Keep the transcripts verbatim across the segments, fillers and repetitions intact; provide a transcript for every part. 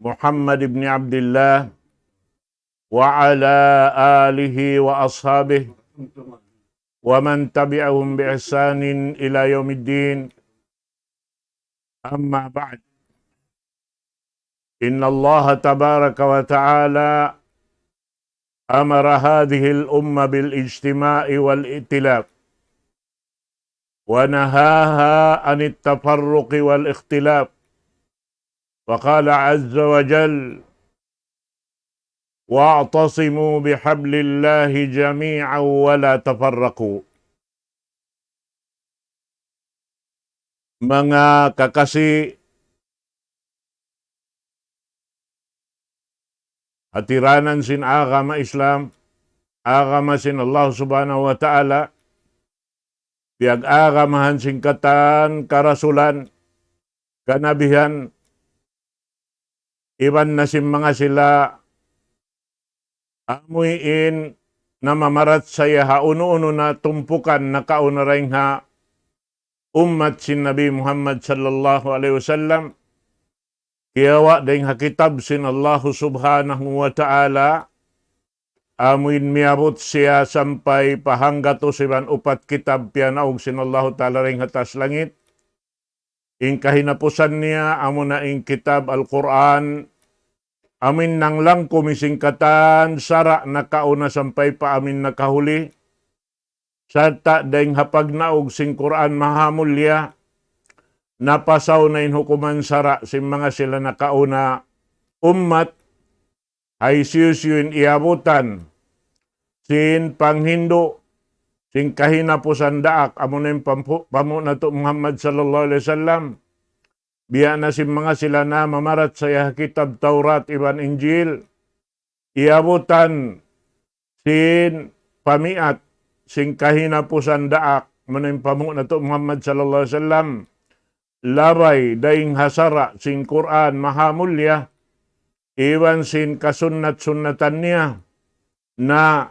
محمد بن عبد الله وعلى آله وأصحابه ومن تبعهم بإحسان إلى يوم الدين. أما بعد، إن الله تبارك وتعالى أمر هذه الأمة بالاجتماع والائتلاف، ونهاها عن التفرق والاختلاف، وقال عز وجل: واعتصموا بحبل الله جميعا ولا تفرقوا. Manga kakasi, hatiranan sin agama Islam, agama sin Allah Subhanahu wa Ta'ala, piyag-agamahan sin katan karasulan, kanabihan, iban na sin manga sila amuin namamarachaya ha unu-unu na tumpukan nakauna dayn ha ummat sin Nabi Muhammad sallallahu alayhi wasallam, kiyawa' dayn ha kitab sin Allahu Subhanahu wa Ta'ala, amuin miyabut siya sampay pa hanggatus iban upat kitab piyanaug sin Allahu Ta'ala dayn ha taas langit. In kahinapusan niya, amuna in kitab Al-Qur'an, amuin nanglangkum sin katan sara' nakauna sampay pa amuin nakahuli, sarta' dayn ha pagnaug sin Qur'an mahamulliya, napasaw na in hukuman sara' sin manga sila nakauna ummat, hisiyu-siyu in iyabutan sin panghindu' sin kahinapusan daak, amuna in pampu-, pamu' natu' Muhammad sallallahu alayhi wasallam, biya' na sin manga sila namamarachaya ha kitab Tawrat iban Injil, iyabutan sin pamiat sin kahinapusan daak, amuna in pamu' natu' Muhammad sallallahu alayhi wasallam, labay dayn ha sara' sin Qur'an mahamulliya, iban sin kasunnat-sunnatan niya, na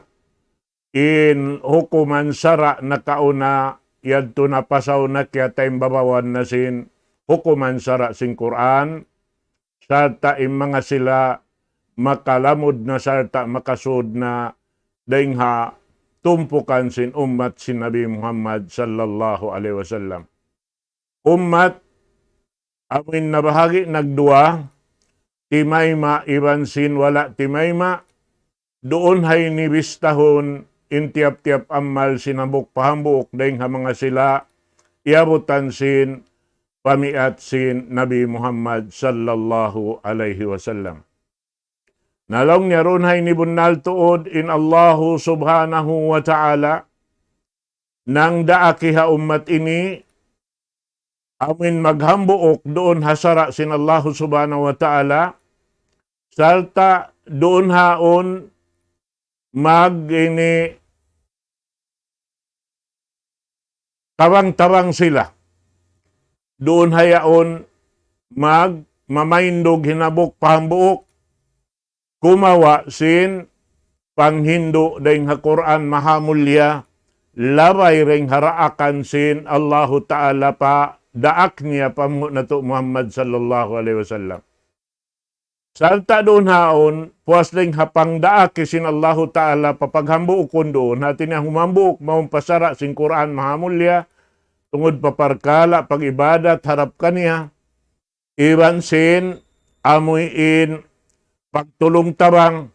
in hukuman sara' nakauna yadtu napasaw na kiyataimbabawan na sin hukuman sara' sin Qur'an, sarta' in manga sila makalamud na sarta' makasud na dayn ha tumpukan sin ummat sin Nabi Muhammad sallallahu alayhi wasallam. Ummat, amuin nabahagi' nagduwa, timayma' iban sin wala' timayma', duun ha ini bistahun in tiyap-tiyap amal sin hambuuk pa hambuuk dayn ha manga sila iyabutan sin pamiat sin Nabi Muhammad sallallahu alayhi wasallam. Na laung niya duun ha ini bunnal tuud in Allahu Subhanahu wa Ta'ala nangdaak ha ummat ini, amuin maghambuuk duun ha sara' sin Allahu Subhanahu wa Ta'ala, sarta' duun ha yaun mag ini tabang-tabang sila. Duun ha yaun mag mamaindug hinabuk pa hambuuk, kumawa' sin panghindu' dayn ha Qur'an mahamulliya, labay dayn ha daakan sin Allahu Ta'ala pa daak niya pamu' natu' Muhammad sallallahu alayhi wasallam. Sarta' duun ha yaun, puas dayn ha pangdaak sin Allahu Ta'ala pa paghambuukun duun, hati niya humambuuk mawn pa sara' sin Qur'an mahamulliya, tungud pa parkala' pag-ibadat harap kaniya, iban sin amuin pagtulung-tabang,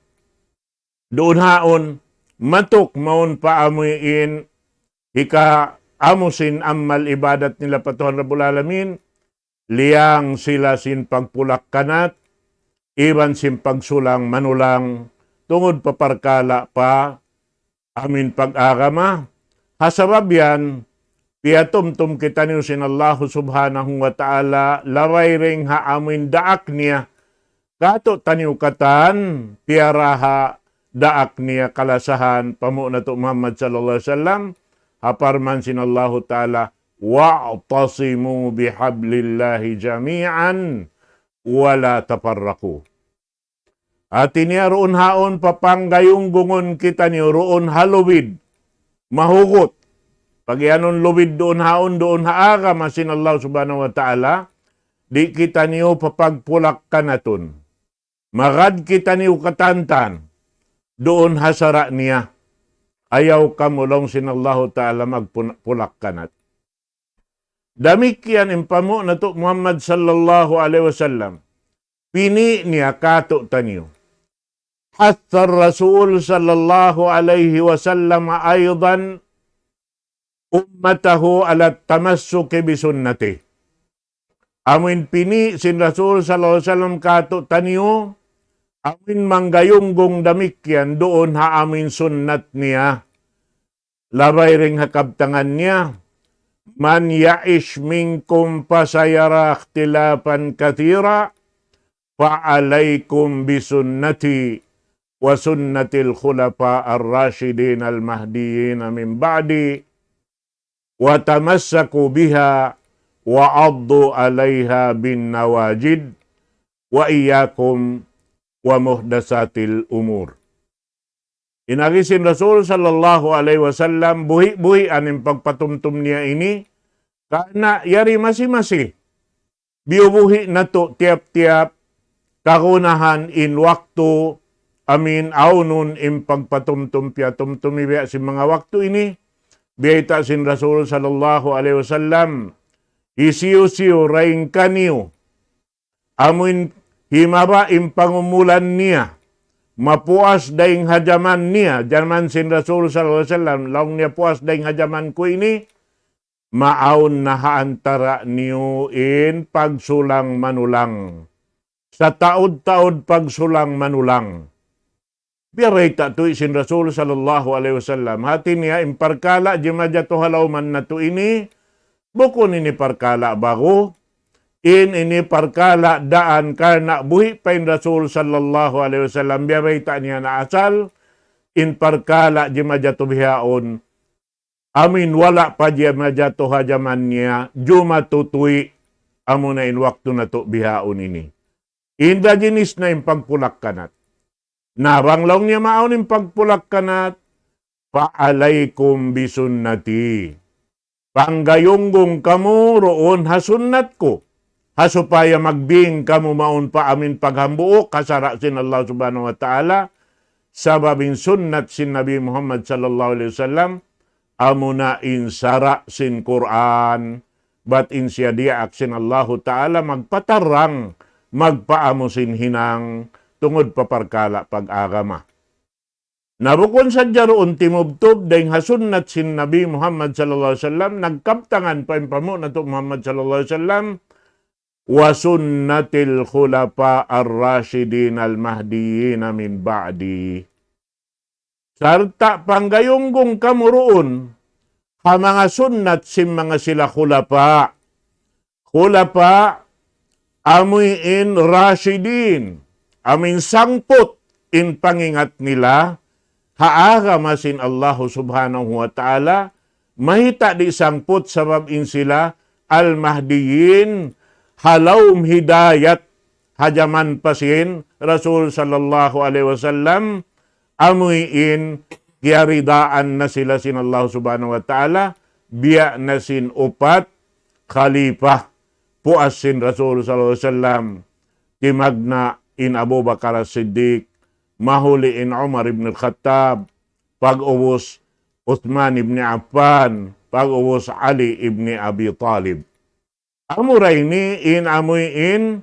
duun ha yaun, matuk mawn pa amuin hika amu sin amal ibadat nila pa Tuhan Rabbul Alamin, liyang sila sin pagpulak-kanat, iban sin pagsulang-manulang, tungud pa parkala' pa amuin pag-agama. Ha sabab yan, piyatumtum kitaniyu sin Allahu Subhanahu wa Ta'ala, labay dayn ha amuin daak niya, katu' taniyu katan, piyaraha daak niya kalasahan pamu' natu' Muhammad sallallahu alayhi wasallam, ha parman sin Allahu Ta'ala, واعتصموا بحبل الله جميعا ولا تفرقوا. Hati niya duun ha yaun papanggayunggungun kitaniyu duun ha lubid, mahugut. Pagiyanun lubid duun ha yaun, duun ha agama sin Allah Subhanahu wa Ta'ala, di' kitaniyu papagpulak-kanatun. Magad kitaniyu katantan duun ha sara' niya. Ayaw kamu laung sin Allahu Ta'ala magpun-, pulakkanat. Damikkiyan in panghu' natu' Muhammad sallallahu alayhi wasallam. Pini' niya kātu'niyu. حث الرسول صلى الله عليه وسلم أيضا أمته على التمسك بسنته. Amuin pini' sin Rasul sallallahu alayhi wasallam kātu'niyu, amuin manggayunggung damikkiyan duun ha amuin sunnat niya. Labay dayn ha kabtangan niya, من يعش منكم فسيرى اختلافا كثيرا فعليكم بسنتي وسنة الخلفاء الراشدين المهديين من بعدي وتمسكوا بها وعضوا عليها بالنواجذ وإياكم ومحدثات الأمور. In agi sin Rasul sallallahu alayhi wasallam, buhi'-buhian in pagpatumtum niya ini, karna' yari masi-masi. Biyubuhi' natu' tiyap-tiyap kagunahan in waktu, amuin awnun in pagpatumtum piyatumtum biya' sin manga waktu ini, biyayta' sin Rasul sallallahu alayhi wasallam, hisiyu-siyu dayn kaniyu, amuin himaba in pangumulan niya, mapuas dayn ha jaman niya, jaman sin Rasul sallallahu alayhi wasallam, laung niya puas dayn ha jaman ku ini, maawn na ha antara niyu in pagsulang-manulang. Sataud-taud pagsulang-manulang. Biya' bayta' tuud sin Rasul sallallahu alayhi wasallam. Hati niya in parkala' jimajatu ha lawm natu' ini, bukun ini parkala' ba'gu. In ini parkala' daan karna' buhi' pa in Rasul sallallahu alayhi wasallam. Biya' bayta' niya na asal, in parkala' jimajatu bihaun. Amuin wala' pa jimajatu ha jaman niya, jumatu tuud, amuna in waktu natu' bihaun ini. Inda jinis na in pagpulakkanat. Na bang laung niya maawn in pagpulakkanat, فعليكم بسنتي. Panggayunggung kamu duun ha sunnat ku. Ha supaya magbing kamu mawn pa amuin paghambuuk ha sara' sin Allah Subhanahu wa Ta'ala, sabab in sunnat sin Nabi Muhammad sallallahu alayhi wasallam, amuna in sara' sin Qur'an, bat in siya diyaak sin Allahu Ta'ala magpatarrang, magpaamu sin hinang, tungud pa parkala' pag-agama. Na bukun sadja duun timubtub dayn ha sunnat sin Nabi Muhammad sallallahu alayhi wasallam, nagkabtangan pa in panghu' natu' Muhammad sallallahu alayhi wasallam, وسنة الخلفاء الراشدين المهديين من بعدي. Sarta' panggayunggung kamu duun ha manga sunnat sin manga sila khulafa. Khulafa, amuin rashidin, amuin sangput in pangingat nila ha agama sin Allah Subhanahu wa Ta'ala, mayta' di' sangput sabab in sila al-mahdiyin, ha lawm hidayat ha jaman pa sin Rasul sallallahu alayhi wasallam, amuin kiyaridaan na sila sin Allah Subhanahu wa Ta'ala, biya' na sin upat khalifa, puas sin Rasul sallallahu alayhi wasallam, timagna' in Abu Bakar As-Siddiq, mahuli in Umar ibn Khattab, pag-ubus Uthman ibn Affan, pag-ubus Ali ibn Abi Talib. Amura ini in amuin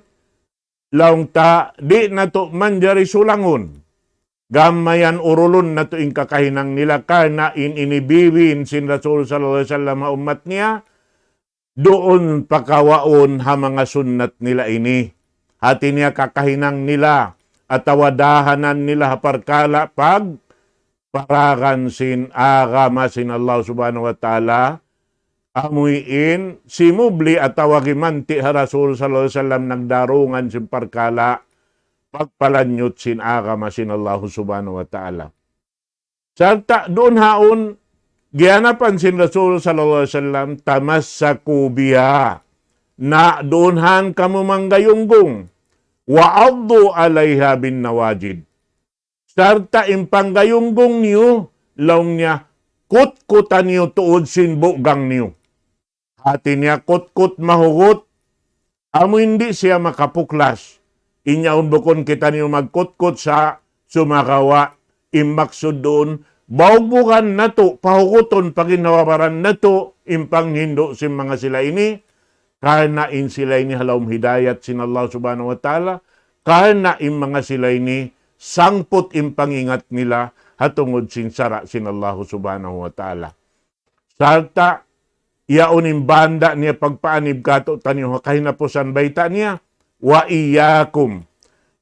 laung ta di' natu' manjari sulangun. Gam mayan urulun natu' in kakahinang nila karna' in ini bibin sin Rasul sallallahu alayhi wasallam ha ummat niya, duun pakawaun ha manga sunnat nila ini. Hati niya kakahinang nila, atawa dahanan nila ha parkala' pagparagan sin agama sin Allah Subhanahu wa Ta'ala, amuin simubli atawa gimanti' ha Rasul sallallahu alayhi wasallam nagdarungan sin parkala' pagpalanyut sin agama sin Allah Subhanahu wa Ta'ala. Sarta' duun haun, giyanapan sin Rasul sallallahu alayhi wasallam, تمسكوا بها. Na duun han kamu manggayunggung. وعضوا عليها بالنواجذ. Sarta' in panggayunggung niyu, laung niya, kutkutan niyu tuud sin bugang niyu. Hati niya kutkut mahugut, amuin di' siya makapuklas. In yaun bukun kitaniyu magkutkut sa sumagawa' in maksud duun, baugbugan natu', pahugutun pa ginhawa-baran natu', in panghindu' sin manga sila ini, karna' in sila ini ha lawm hidayat sin Allah Subhanahu wa Ta'ala, karna' in manga sila ini sangput in pangingat nila ha tungud sin sara' sin Allah Subhanahu wa Ta'ala. Sarta' yaun in banda' niya pagpaanib kātu'niyu ha kahinapusan bayta' niya, وإياكم.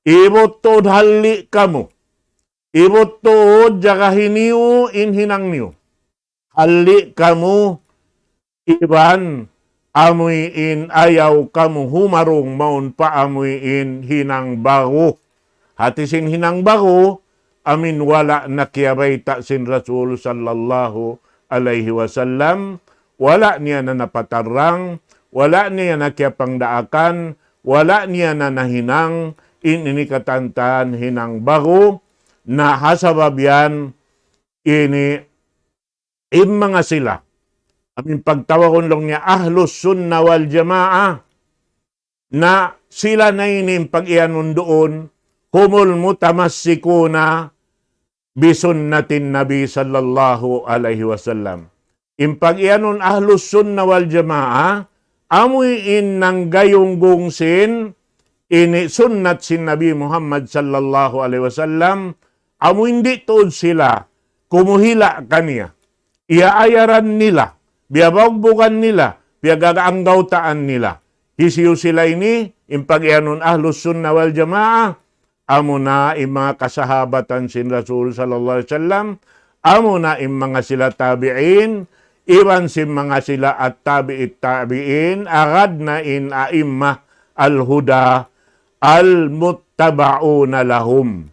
Ibut tuud halli' kamu. Ibut tuud jagahi niyu in hinang niyu. Halli' kamu iban amuin ayaw kamu humarung mawn pa amuin hinang bagu. Hati sin hinang bagu, amuin wala' na kiyabayta' sin Rasul sallallahu alayhi wasallam, wala' niya na napatarrang, wala' niya na kiyapangdaakan, wala' niya na nahinang, in ini katantan hinang bagu, na ha sabab yan, ini in manga sila. Amuin pagtawagun laung niya Ahlus Sunnah wal Jamaah. Na sila na ini in pag-iyanun duun, هم المتمسكون بسنة النبي صلى الله عليه وسلم. In pag-iyanun Ahlus Sunnah wal Jamaah, amuin nanggayunggung sin ini sunnat sin Nabi Muhammad sallallahu alayhi wasallam, amuin di' tuud sila kumuhila' kaniya. Iyaayaran nila, biyabaugbugan nila, biyagaanggawtaan nila. Hisiyu sila ini, in pag-iyanun Ahlus Sunnah wal Jamaah, amuna in manga kasahabatan sin Rasul sallallahu alayhi wasallam, amuna in manga sila tabi'in, iban sin manga sila at-tabi'it tabi'in, agad na in a'immah al-huda al-muttaba'una lahum.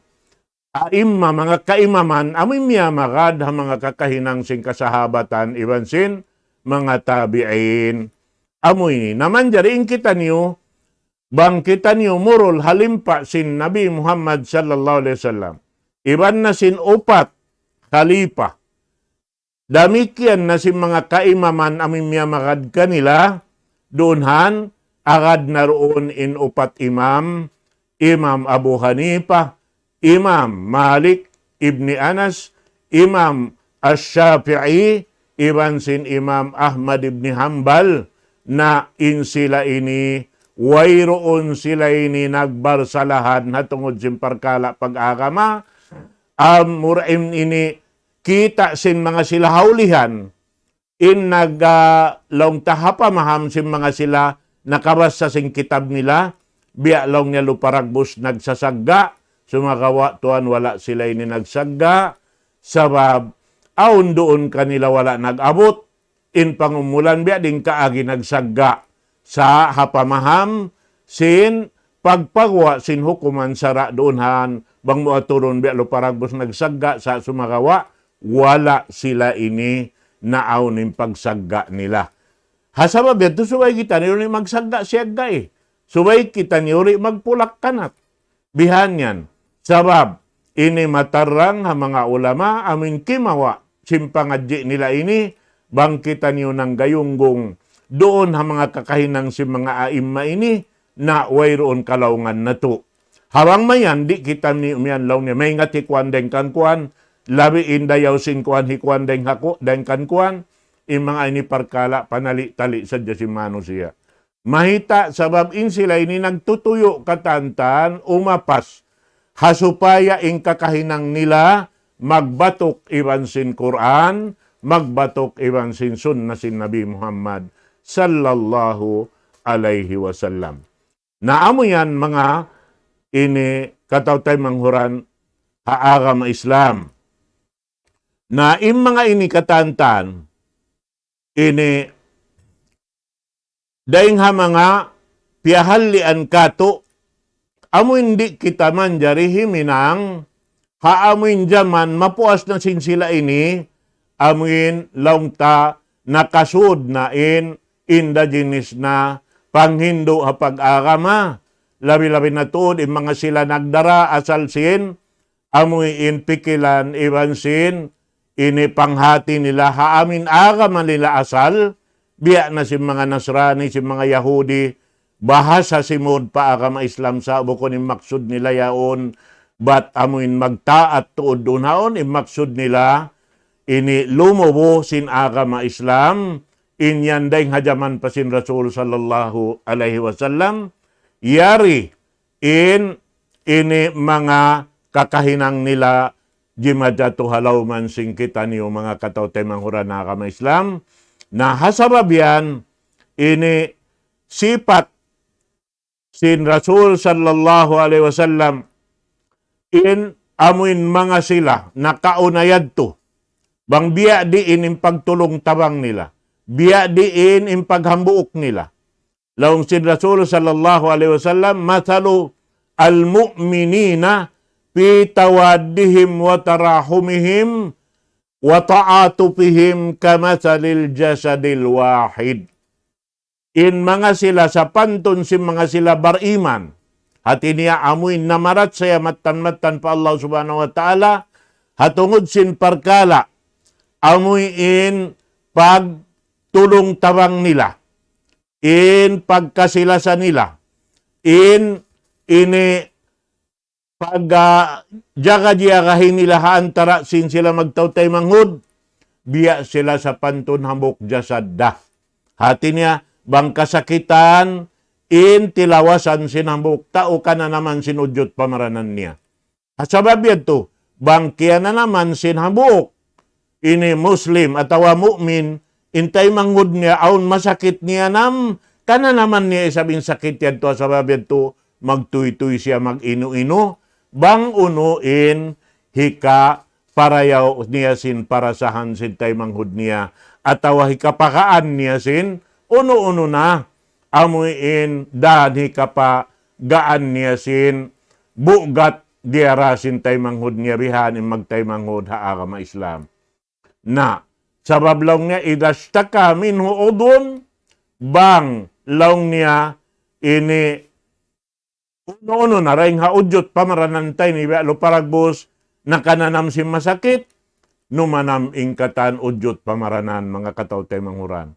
A'imma, manga kaimaman, amuin miyamagad ha manga kakahinang sin kasahabatan, iban sin manga tabi'in. Amu ini, na manjari in kitaniyu, bang kitaniyu murul ha limpa sin Nabi Muhammad sallallahu alayhi wasallam, iban na sin upat khalifa, damikkiyan na sin manga kaimaman amuin miyamagad kanila, duun han, agad na duun in upat imam, Imam Abu Hanifa, Imam Malik ibni Anas, Imam Ash-Shafi'i, iban sin Imam Ahmad ibni Hanbal, na in sila ini, wayruun sila ini nagbarsalahan ha tungud sin parkala' pag-agama, amura in ini kita' sin manga sila ha ulihan, in nag, ah, laung ta ha pamaham sin manga sila nakabassa sin kitab nila, biya' laung niya Luparagbus nagsasagga', sumagawa' tuwan wala' sila ini nagsagga', sabab awn duun kanila wala' nag-abut, in pangumulan biya' diin kaagi nagsagga'. Sa' ha pamaham sin pagpaguwa' sin hukuman sara' duun han, bang mu aturun biya' Luparagbus nagsagga', sa' sumagawa', wala' sila ini naawn in pagsagga' nila. Ha sabab yadtu subay kitaniyu di' magsagga' siyagga' eh. Subay kitaniyu di' magpulak-kanat. Bihan yan. Sabab, ini matarrang ha manga ulama, amuin kimawa', sin pangadji' nila ini, bang kitaniyu nanggayunggung, duun ha manga kakahinang sin manga a'imma ini, na wayruun kalaungan natu'. Ha bang mayan, di' kitaniyu miyan laung niya, maingat hi kuwan dayn kan kuwan, labi in dayaw sin kuwan hi kuwan dayn ha ku-, dayn kan kuwan, in manga ini parkala' panali-tali sadja sin manusiya'. Mayta', sabab in sila ini nagtutuyu' katantan umapas ha supaya in kakahinang nila magbatuk iban sin Qur'an, magbatuk iban sin sunna sin Nabi Muhammad sallallahu alayhi wasallam. Na amu yan manga ini kataw-taymanghuran ha agama Islam. Na in manga ini katantan, ini dayng ha manga piyahallian katu', amuin di' kita manjari himinang, ha amuin jaman mapuas na sin sila ini, amuin laung ta nakasud na in, indigenous na panghindu' ha pag-agama, labi-labi na tuud in manga sila nagdara asal sin, amuin pikilan iban sin ini panghati nila ha amuin agama nila asal, biya' na sin manga Nasrani, sin manga Yahudi, bahasa simud pa agama Islam sa bukun in maksud nila yaun, bat amuin magtaat tuud duun haun, in maksud nila ini lumubu sin agama Islam, in yan dayng ha jaman pa sin Rasul sallallahu alayhi wasallam, yari in ini manga kakahinang nila jimajatu ha lawm sin kitaniyu manga kataw-taymanghuran ha agama Islam. Na ha sabab yan, ini sipat sin Rasul sallallahu alayhi wasallam in amuin manga sila nakauna yadtu. Bang biya' diin in pagtulung-tabang nila. Biya' diin in paghambuuk nila. Laung sin Rasul sallallahu alayhi wasallam, مثل المؤمنين في توادهم وتراحمهم وتعاطفهم كمثل الجسد الواحد. In manga sila sapantun sin manga sila bariman. Hati niya amuin namarachaya mattan-mattan pa Allah Subhanahu wa Ta'ala, ha tungud sin parkala', amuin pagtulung-tabang nila, in pagkasi-lasa nila, in ini pag, ah, jaga-jagahi nila ha antara' sin sila magtaw-taymanghud, biya' sila sapantun hambuuk jasad da. Hati niya, bang kasakitan, in tilawasan sin hambuuk tau kananaman sin ujut pamaranan niya. Ha sabab yadtu, bang kiyananaman sin hambuuk ini Muslim atawa mu'min, in taymanghud niya awn masakit niyanam, kananaman niya isab in sakit yadtu, ha sabab yadtu, magtuytuy siya mag-inu-inu, bang unu in hikaparayaw niya sin parasahan sin taymanghud niya, atawa hikapagaan niya sin unu-unu na, amuin dan hikapagaan niya sin bugat diyara sin taymanghud niya bihan in magtaymanghud ha agama Islam. Na, sabab laung niya, إذا اشتكى منه عضو, bang laung niya ini unu-unu na dayng ha ujut pamaranan ta ini, biya' lupa dagbus, nakananam sin masakit, numanam in katan ujut pamaranan manga kataw-taymanghuran.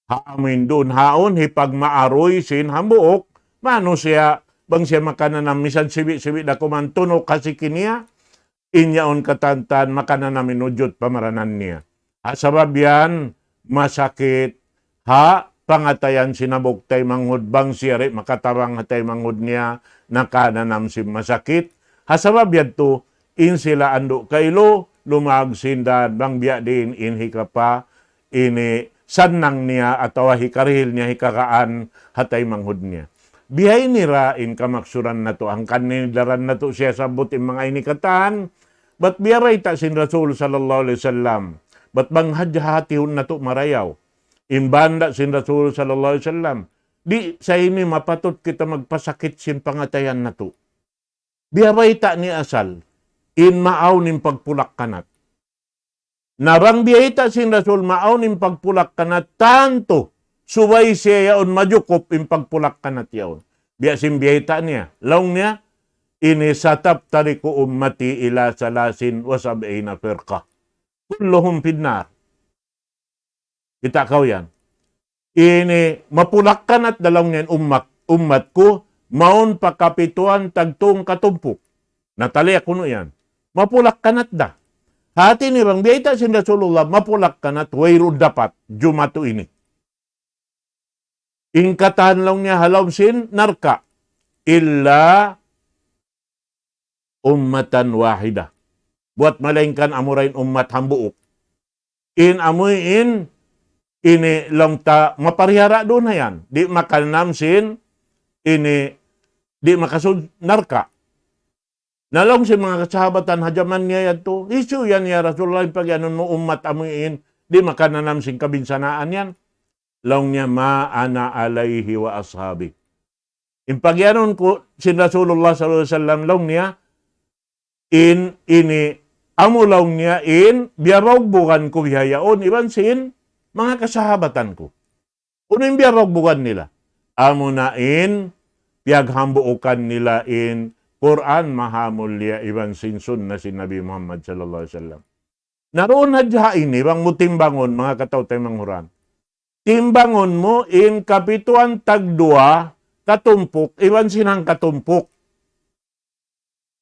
Ha amuin duun haun, hipagmaaruy sin hambuuk manusiya', bang siya makananam misan sibi'-sibi' da kuman tunuk ha siki niya, in yaun katantan makananam in ujut pamaranan niya. Ha sabab yan, masakit ha pangatayan sin hambuuk taymanghud, bang siya di' makatabang ha taymanghud niya, nakananam sin masakit. Ha sabab yadtu, in sila andu' kailu, lumag sin dan, bang biya' diin in hikapa, ini sannang niya atawa hikarihil niya hikakaan ha taymanghud niya. Biya' ini ra in kamaksuran natu', hangkan ini daran natu' siya sabbut in manga ini katan, bat biya' bayta' sin Rasul sallallahu alayhi wasallam, bat bang hadja hatihun natu' marayaw, in banda' sin Rasul sallallahu alayhi wasallam, di' sa ini mapatut kita magpasakit sin pangatayan natu'. Biya' bayta' niya asal, in maawn in pagpulak-kanat. Na bang biyayta' sin Rasul maawn in pagpulak-kanat, tantu, subay siya yaun majukup in pagpulak-kanat yaun. Biya' sin biyayta' niya, laung niya, إني ستفترق أمتي إلى ثلاث وسبعين فرقة كلهم في النار. Kita' kaw yan. Ini mapulak-kanat da laung niya in ummat, ummat ku, mawn pa kapituan tagtung katumpuk. Nataliya kunu' yan. Mapulak-kanat da. Hati niya bang biyayta' sin Rasulullah, mapulak-kanat, wayruun dapat, jumatu ini. In katan laung niya ha lawm sin narka'. إلا أمة واحدة. Buwat malaingkan amura in ummat hambuuk. In amuin, ini laung ta maparihara duun ha yan. Di' makananam sin, ini, di' makasud narka'. Na laung sin manga kasahabatan ha jaman niya yadtu, hisiyu yan ya Rasulullah, in pagiyanun mu ummat amuin, di' makananam sin kabinsanaan yan. Laung niya, ما أنا عليه وأصحابي. In pagiyanun ku sin Rasulullah sallallahu alayhi wasallam laung niya, in ini amu laung niya in biyabaugbugan ku bihaun iban sin manga kasahabatan ku. Unu in biyabaugbugan nila? Amuna in piyaghambuukan nila in Qur'an mahamulliya iban sin sunna sin Nabi Muhammad sallallahu alayhi wasallam. Na duun hadja ha ini, bang mu timbangun, manga kataw-taymanghuran. Timbangun mu in kapituan tagduwa, katumpuk, iban sin hangkatumpuk.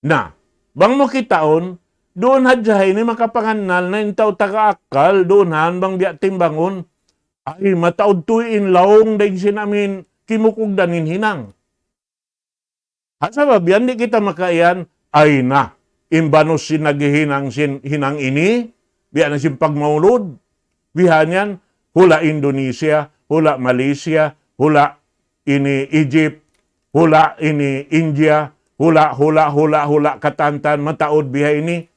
Na, bang mu kitaun, duun hadja ha ini makapangannal na in tau taga akkal, duun han bang biya' timbangun. Ay, mataud tuud in laung dayn sin amuin kimukugdan in hinang. Ha sabab yan, di' kita makaiyan, ay na, in banus sin naghihinang sin hinang ini, biya' na sin pagmaulud, bihan yan, hula' Indonesia, hula' Malaysia, hula' ini Egypt, hula' ini India, hula', hula', hula', hula' katantan, mataud biha ini.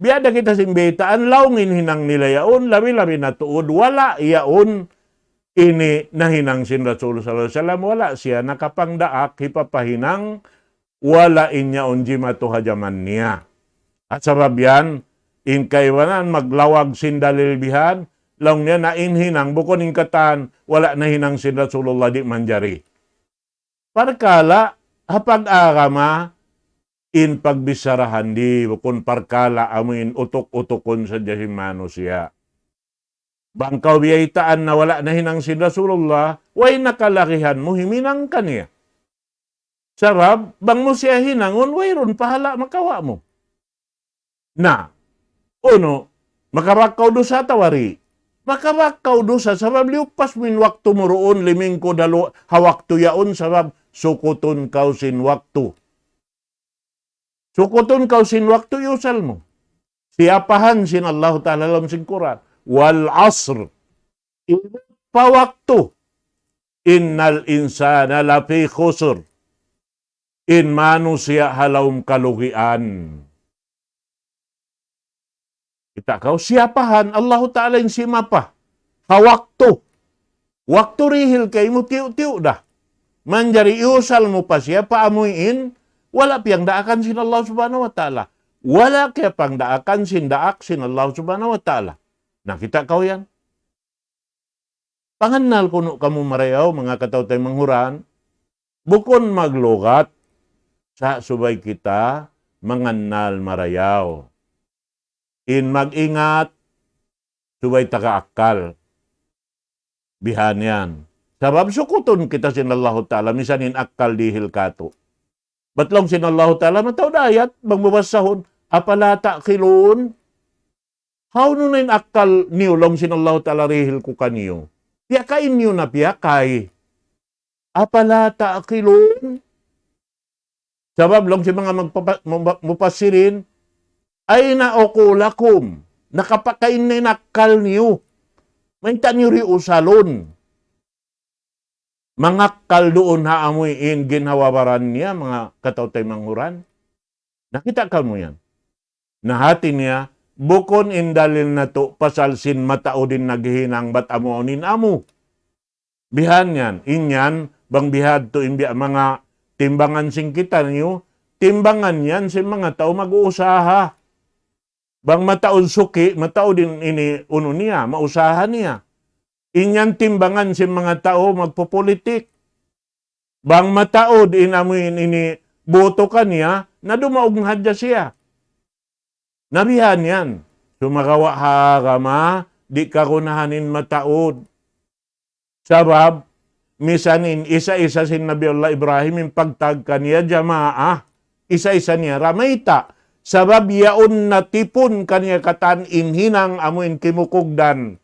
Biya' da kita sin baytaan, laung in hinang nila yaun, labi-labi na tuud, wala' yaun ini nahinang sin Rasul sallallahu alayhi wasallam, wala' siya nakapangdaak, hipapahinang, wala' in yaun jimatu ha jaman niya. Ha sabab yan, in kaibanan maglawag sin dalil bihan, laung niya na in hinang, bukun in katan, wala' nahinang sin Rasulullah di' manjari. Parkala', ha pag-agama, in pagbicharahan di', bukun parkala' amuin utuk-utukun sadja sin manusiya'. Bang kaw biyaytaan na wala' nahinang sin Rasulullah, way na kalagihan mu himinang kaniya. Sabab, bang mu siya hinangun, wayruun pahala' makawa' mu. Na, unu, makabak kaw dusa atawa di'? Makabak kaw dusa, sabab liyupas mu in waktu mu duun, limingkud ha lu-, ha waktu yaun, sabab sukutun kaw sin waktu. Sukutun kaw sin waktu iyusal mu. Siyapahan sin Allahu Ta'ala ha lawm sin Qur'an. Wal asr. Iban pa waktu. Innal insana lafi khusr. In manusiya' ha lawm kalugian. Kita' kaw, siyapahan, Allahu Ta'ala in simapa. Ha waktu. Waktu dihil kaymu tiyu'-tiyu' da. Manjari iyusal mu pa siya pa amuin, wala' piyagdaakan sin Allah Subhanahu wa Ta'ala. Wala' kiyapagdaakan sin daak sin Allah Subhanahu wa Ta'ala. Na, kita' kaw yan. Pangannal kunu' kamu marayaw, manga kataw-taymanghuran, bukun maglugat, sa' subay kita mangannal marayaw. In mag-ingat, subay taga akkal. Bihan yan. Sabab sukutun kita sin Allahu Ta'ala, misan in akkal dihil katu'. Bat laung sin Allahu Ta'ala, mataud ayat, bang mu basahun, أفلا تعقلون. Hawnu na in akkal niyu, laung sin Allahu Ta'ala, dihil ku kaniyu. Piyakay niyu na piyakay. أفلا تعقلون. Sabab laung sin manga magpapa-, mu-, mu-, mufassirin, أين عقولكم؟ Nakapakain na in akkal niyu. Mayta' niyu di' usalun? Mangakkal duun ha amuin ginhawa-baran niya, manga kataw-taymanghuran. Na, kita' kamu yan. Na, hati niya, bukun in dalil natu' pasal sin mataud in naghihinang bat amu in amu. Bihan yan, in yan, bang bihadtu in biya' manga timbangan sin kitaniyu, timbangan yan sin manga tau mag-uusaha. Bang mataud suki', mataud in ini unu niya, mausaha niya. In yan timbangan sin manga tau magpupulitik. Bang mataud in amuin ini boto kaniya, na dumaug na hadja siya. Na bihan yan. Sumagawa' ha agama, di' kagunahan in mataud. Sabab, misan in isa-isa sin Nabi Allah Ibrahim, in pagtag kaniya jamaa, isa-isa niya ra mayta'. Sabab yaun natipun kaniya katan in hinang amuin kimukugdan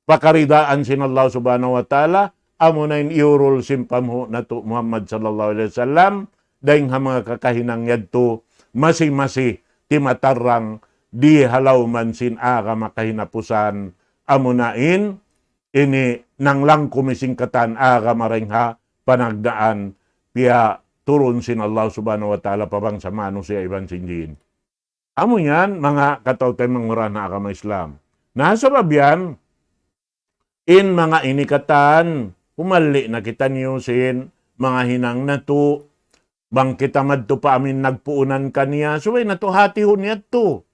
pa karidaan sin Allah Subhanahu wa Ta'ala, amuna in iyurul sin panghu' natu' Muhammad sallallahu alayhi wasallam, dayng ha manga kakahinang yadtu, masi-masi timatarrang di ha lawman sin agama kahinapusan, amuna in ini nanglangkum sin katan agama dayng ha panagnaan piyaturun sin Allah Subhanahu wa Ta'ala pa bangsa manusiya' iban sin jin. Amu yan, manga kataw-taymanghuran ha agama Islam. Na, sabab yan, in manga ini katan, humalli' na kitaniyu sin manga hinang natu', bang kita madtu pa amuin nagpuunan kaniya, subay natu' hatihun yadtu.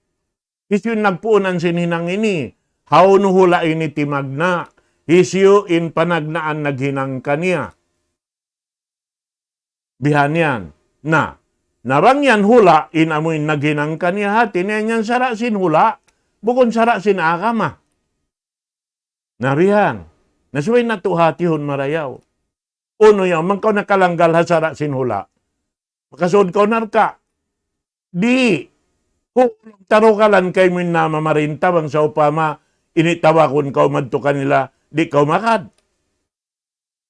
Hisiyu in nagpuunan sin hinang ini, hawnu hula' ini timagna', hisiyu in panagnaan naghinang kaniya. Bihan yan. Na, na bang yan hula', in amuin naghinang kaniya, hati niya yan sara' sin hula', bukun sara' sin agama. Na bihan. Na subay natu' hatihun marayaw. Unu yan, bang kaw nakalanggal ha sara' sin hula'. Makasud kaw narka'. Di'. Hu-, tarugalan kaymu in mamarinta bang sawpama ini tawagun kaw madtu kanila, di' kaw magad.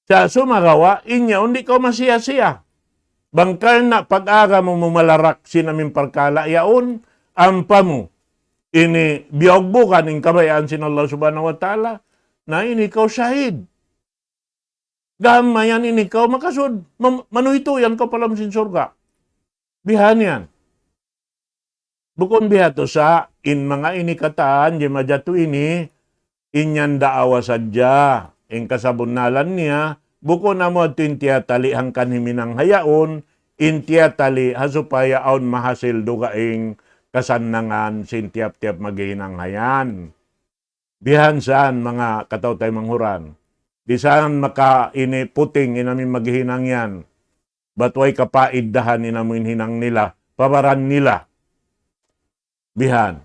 Sa' sumagawa', in yaun di' kaw masiya-siya. Bang karna' pag-agama mu malarak sin amin parkala' yaun, ampa mu ini biyugbugan in kabayaan sin Allah Subhanahu wa Ta'ala, na ini kaw shahid. Gam mayan ini kaw makasud, mam-, manuytuy yan kaw pa lawm sin surga'. Bihan yan. Bukun biya' tu sa' in manga ini katan, jimajatu ini, in yan daawa sadja, in kasabunnalan niya, bukun amu yadtu in tiyatali hangkan himinang ha yaun, in tiyatali ha supaya awn mahasil dugaing kasannangan sin tiyap-tiyap maghihinang ha yan. Bihan san manga kataw-taymanghuran. Di' san maka ini puting in amin maghihinang yan. Bat way kapaiddahan in amin hinang nila, pa baran nila. Bihan.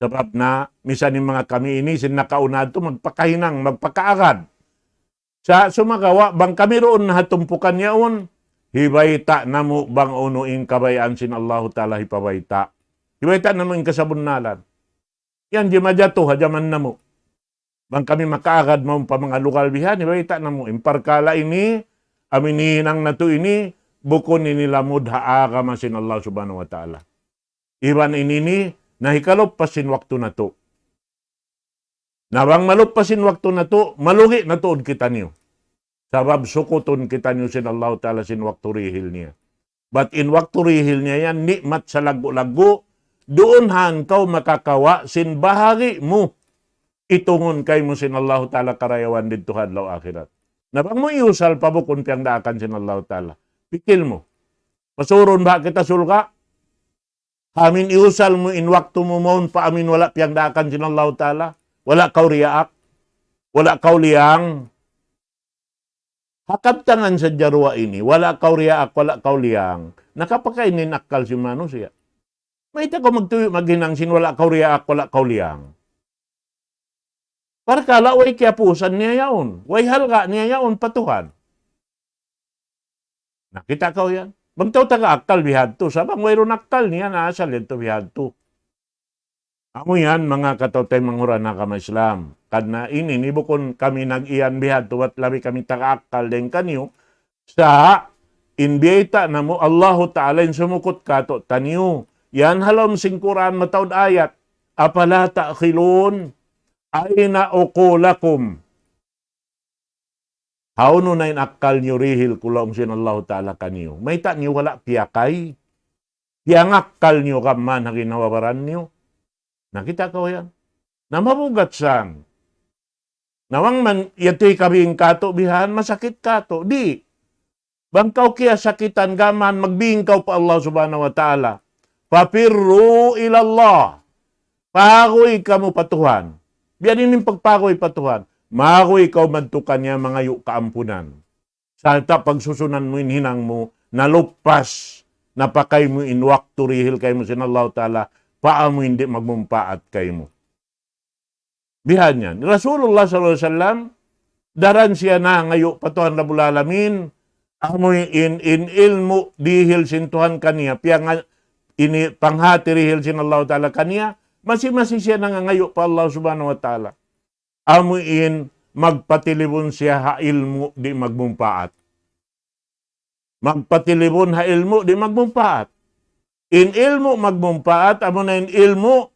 Sabab na, misan in manga kami ini, sin nakauna tu, magpakahinang, magpakaagad. Sa' sumagawa', bang kami duun na ha tumpukan yaun, hibayta' namu' bang unu in kabayaan sin Allahu Ta'ala hipabayta'. Hibayta' namu' in kasabunnalan. Yan jimajatu ha jaman namu'. Bang kami makaagad mawn pa manga lugal bihan, hibayta' namu'. In parkala' ini, amin hinang natu' ini, bukun ini lamud ha agama sin Allah Subhanahu wa Ta'ala. Iban ini ini, na hikaluppas sin waktu natu'. Na bang maluppas sin waktu natu', malugi na tuud kitaniyu. Sabab sukutun kitaniyu sin Allahu Ta'ala sin waktu rihil niya. Bat in waktu rihil niya yan, ni'mat salaggu'-laggu', duun han kaw makakawa' sin bahagi' mu. Itungun kaymu sin Allahu Ta'ala karayawan didtu ha adlaw akhirat. Na bang mu iyusal pa bukun piyagdaakan sin Allahu Ta'ala. Pikil mu. Pasurun ba kita surga'? Amin iyusal mu in waktu mu mawn pa amin wala' piyagdaakan sin Allahu Ta'ala. Wala' kaw riyaak. Wala' kaw liyang. Ha kabtangan sadja duwa ini, wala' kaw riyaak, wala' kaw liyang. Nakapakain in akkal sin manusiya'. Mayta' kaw magtuyu' maghinang sin wala' kaw riyaak, wala' kaw liyang. Parkala' way kiyapusan niya yaun. Way halga' niya yaun pa Tuhan. Nakita' kaw yan? Bang tau taga akkal bihadtu. Sa' bang wayruun akkal niya, na asal yadtu bihadtu. Amu yan, manga kataw-taymanghuran ha agama Islam. Karna' ini, ini bukun kami nag-iyan bihadtu, bat labi kami taga akkal dayn kaniyu. Sa' in biyayta' namu' Allahu Ta'ala in sumukut katu'taniyu. Yan ha lawm sin Qur'an mataud ayat. أفلا تعقلون؟ أين عقولكم؟ Hawnu na in akkal niyu dihil ku laung sin Allahu Ta'ala kaniyu? Mayta' niyu wala' piyakay? Piyangakkal niyu gam mayan ha ginhawa-baran niyu? Nakita' kaw yan? Na mabugat san. Na bang man yadtu hikabing katu' bihan, masakit katu'. Di'. Bang kaw kiyasakitan gam mayan, magbing kaw pa Allah Subhanahu wa Ta'ala. ففروا إلى الله. Paguy kamu pa Tuhan. Biya' diin in pagpaguy pa Tuhan? Maguy kaw madtu kaniya mangayu' kaampunan. Sarta' pagsusunan mu in hinang mu, naluppas, napakay mu in waktu dihil kaymu sin Allahu Ta'ala, pa amu in di' magmumpaat kaymu. Bihan yan. Rasulullah sallallahu alayhi wasallam, daran siya nangayu' pa Tuhan Rabbul Alamin, amu in, in ilmu' dihil sin Tuhan kaniya, piyanga-, ini panghati dihil sin Allah Ta'ala kaniya, masi-masi siya nangangayu' pa Allah Subhanahu wa Ta'ala. Amu in magpatilibun siya ha ilmu' di' magmumpaat. Magpatilibun ha ilmu' di' magmumpaat. In ilmu' magmumpaat, amu na in ilmu'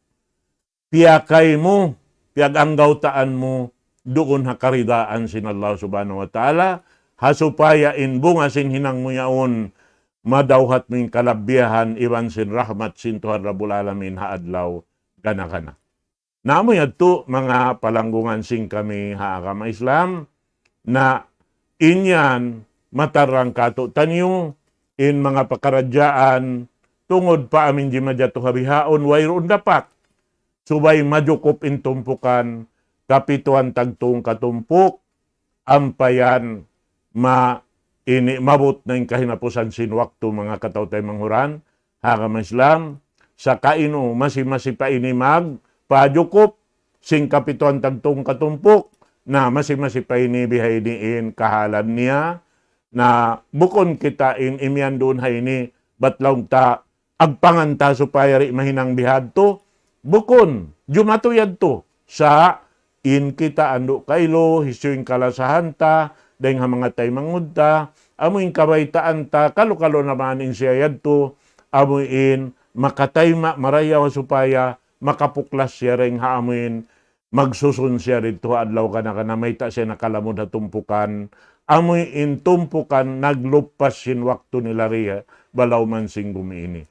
piyakay mu, piyag-anggawtaan mu, duun ha karidaan sin Allah Subhanahu wa Ta'ala, ha supaya in bunga sin hinang mu yaun, madawhat mu in kalabbiyahan iban sin rahmat sin Tuhan Rabbul Alamin ha adlaw gana-gana. Na amu yadtu manga palanggungan sin kami ha agama Islam, na in yan matarrang katu'taniyu, in manga pakaradjaan, tungud pa amin jimajatu ha bihaun, wayruun dapat. Subay majukup in tumpukan, kapituan tagtung katumpuk, ampa yan ma-, ini maabut na in kahinapusan sin waktu manga kataw-taymanghuran, ha agama Islam, sa' kainu masi-masi pa ini magpajukup, sin kapituan tagtung katumpuk, na masi-masi pa ini bihaini in kahalan niya, Na bukun kita in imiyan duun ha ini, bat laung ta, agpangan ta supaya di' mahinang bihadtu. Bukun, jumatu yadtu. Sa' in kita andu' kailu, hisiyu in kalasahan ta, dayng ha manga taymanghud ta, amu in kabaytaan ta, kalu-kalu na man in siya yadtu, amu in makatayma', marayaw supaya makapuklas siya dayng ha amu in magsusun siya didtu ha adlaw kana-kana, mayta' siya nakalamud ha tumpukan, amu in tumpukan naglupas sin waktu nila di ha lawm sin gumi ini.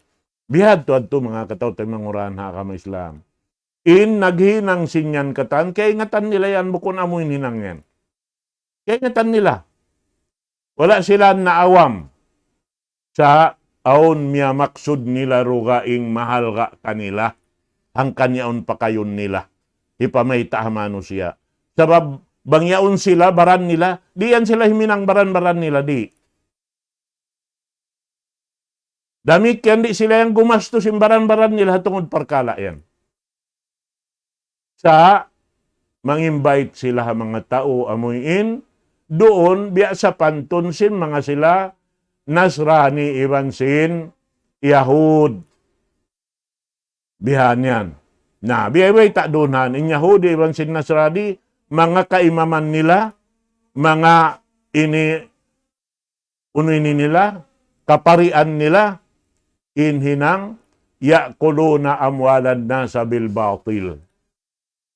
Bihadtu adtu manga kataw-taymanghuran ha agama Islam. In naghinang sin yan katan, kaingatan nila yan bukun amu in hinang yan. Kaingatan nila. Wala' sila naawam. Sa' awn miyamaksud nila dugaing mahalga' kanila. Hangkan yaun pakayun nila. Hipamayta' ha manusiya'. Sabab bang yaun sila baran nila, di' yan sila himinang baran-baran nila, di'. Damikkiyan di' sila yan gumastus sin baran-baran nila ha tungud parkala' yan. Sa' mang-invite sila ha manga tau amu in, duun biya' sapantun sin manga sila Nasrani iban sin Yahud. Bihan yan. Na, biya' way ta duun han, in Yahudi iban sin Nasrani, manga kaimaman nila, manga ini unu ini nila, kaparian nila, in hinang, يأكلون أموال الناس بالباطل.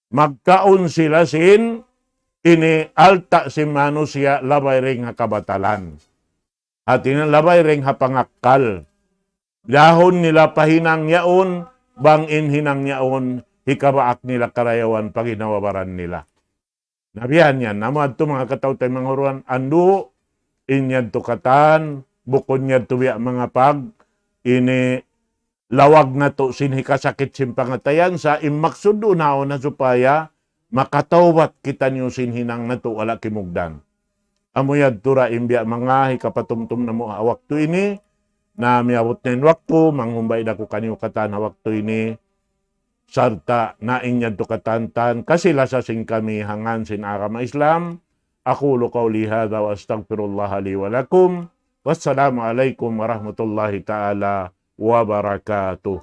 Magkaun sila sin ini alta' sin manusiya' labay dayng ha kabatalan. Hati niya labay dayng ha pangakkal. Dahun nila pa hinang yaun, bang in hinang yaun, hikabaak nila karayawan pa ginhawa-baran nila. Na biya' yan, amu yadtu manga kataw-taymanghuran, andu', in yadtu katan, bukun yadtu biya' manga pag, ini lawag natu' sin hikasakit sin pangatayan, sa' in maksud duun ha supaya makatawbat kitaniyu sin hinang natu' wala' kimugdan. Amu yadtu ra in biya' manga hikapatumtum namu' ha waktu ini, na miyabut na in waktu, manghumbay da aku kaniyu katan ha waktu ini, sarta' na in yadtu katantan, kasi-lasa sin kami ha ngan sin agama Islam. أقول قولي هذا وأستغفر الله لي ولكم. والسلام عليكم ورحمة الله تعالى وبركاته.